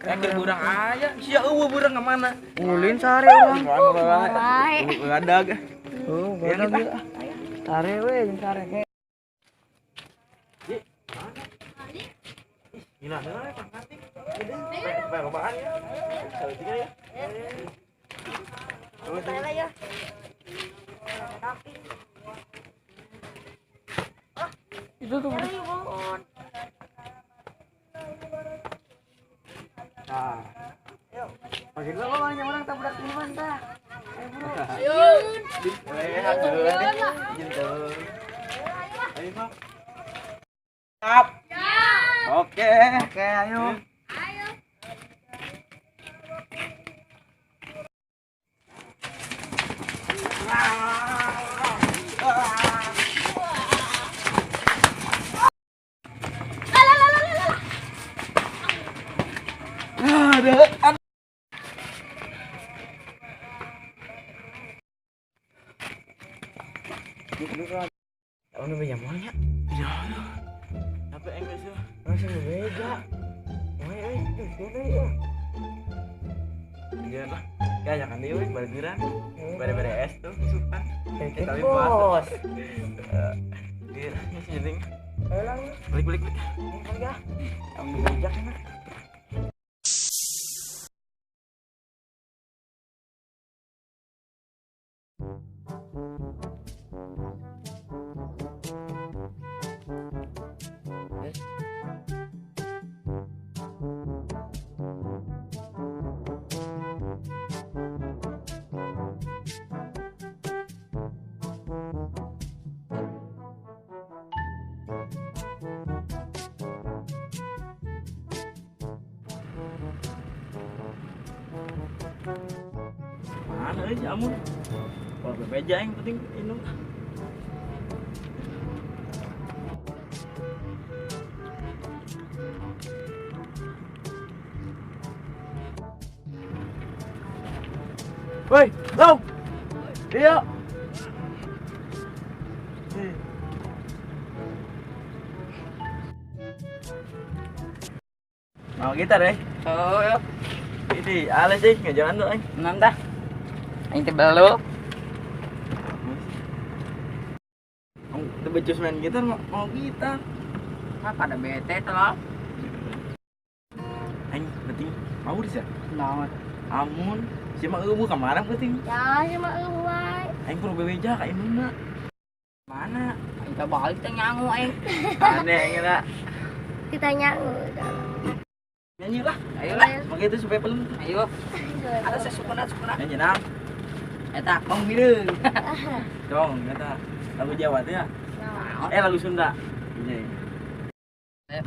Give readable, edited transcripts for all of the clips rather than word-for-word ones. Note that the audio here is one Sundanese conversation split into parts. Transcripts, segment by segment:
Keur burang aya, sia eueuh burang ka mana? Ulin sare urang. Bae. Ngadag. Oh, gadag ieu. Sare we jeung sare ke. Gila, heula pangkating. Bae lobaan ya. Saeutik ya. Ayo ya. Itu tuh. Nah. Pakai dulu banyak orang tak budak minuman tah. Ayo bro. Ayo. Ayo, Pak. Siap. Oke. Oke, ayo. Ayo. Ada. Ono beja moalnya. Ya. Apa enggak sih? Langsung beja. Woi, euy, sini ya. Iya lah. Kayak jangan deui baliran. Bare-bare es tuh suka. Tapi bos. Iya, sini. Ayo lang. Balik balik. Balik ah. Ambil beja kan. Mana euy si Amun? Wah, bebeja yang penting minum. Woi, Long. Iya. Mau gitar eh? Oh, yo. Ini ale sih nggak jalan tuh, aing. Enam dah. Aing teh belo. Teu becus main gitar mau gitar. Ah, pada bete teh. Aing penting mau sih. Naon? Amun si mah eueuh ka mana penting? Ya, si mah eueuh wae. Aing perlu bebeja ka indungna. Mana? Aing teh balik teh nyangu aing. Aneh aing lah. Kita nyangu. Nyanyi lah. Ayo lah. Begitu supaya pelem. Ayo. Ada sesukuna sukuna. Nyanyi nang. Eta bang bireung. Dong, eta lagu Jawa teh ya. Eh lagu Sunda. Ini. Ayo.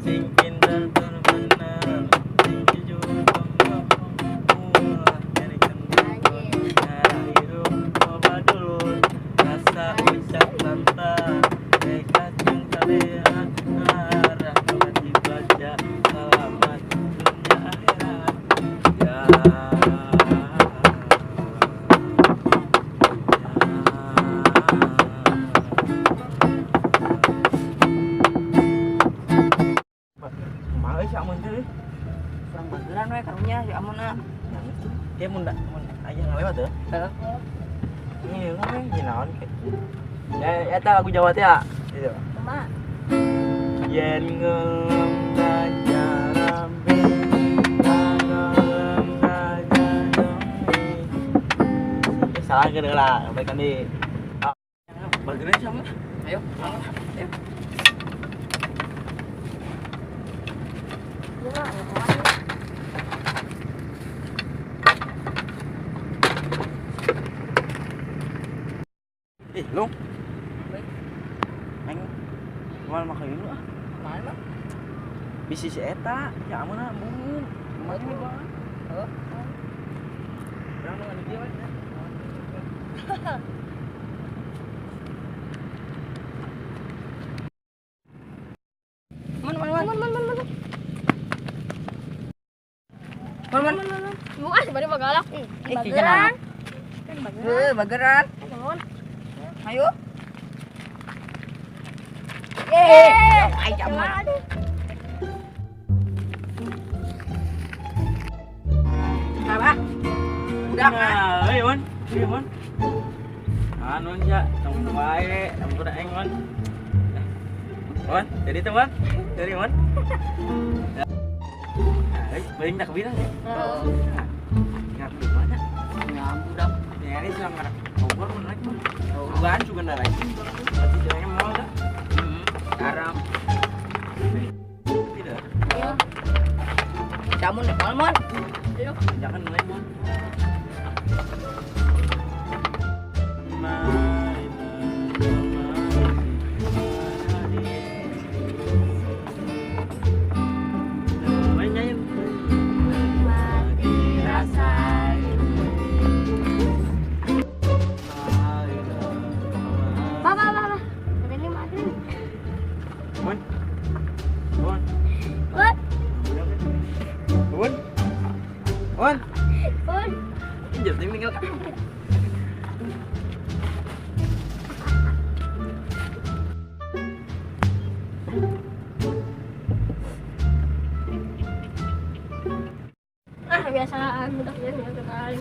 Sing pinter tur bener, sing jujur tong bohong, ulah nyari hirup loba dulur, rasa ucap lantang, nekat jeung saleha, ngarah mati baca, salamat dunia akhirat. Ya. Kumaha si Amun teh? Kurang bageran we karunya si Amunna. Nangis tuh. Kayak mun mun aya ngalewat teh. Heeh. Ngilu we naon ke. Ya eta lagu Jawa teh ya. Gitu. Kumaha? Yen ngelem kajarambe, ngelem kajarambe. Salah geus lah, balikan deui. Ah, bageran si Amun. Ayo. Ayo. Ih, Long. Aing moal make ieu ah. Mana? Bisi si eta, ya amun ah bungun. Kumaha ini bang? Heeh. Urang nu anu kieu we. Man man man. Man man man man. Man man. Bukan bari mah galak. Eh, Bageran. Kan bageran. Heuh, bageran. Naon? Ayo. Eh, ai jamun. Apa? Budak nah, euy Mon. Ieu Mon. Anu sia, tong wae, ampun aing Mon. Mon, jadi teh Mon. Jadi Mon. Nah, beuing tak kebina ya. Heeh. Ngarep di mana? Nya budak. Nyari sedang ngarep Bogor mun rek mah. Bukan juga rajin. Berarti jalannya mau dah. Heeh. Haram. Tidak. Ayo. Jamun deh, Mon. Ayo. Jangan mulai Mon. Mati rasa. Papa, papa. Ada lima, ada lima. Mon. Mon. What? Mon. Mon. What? Jadi meninggal. Ah, biasaan budak jeung nggak kenal.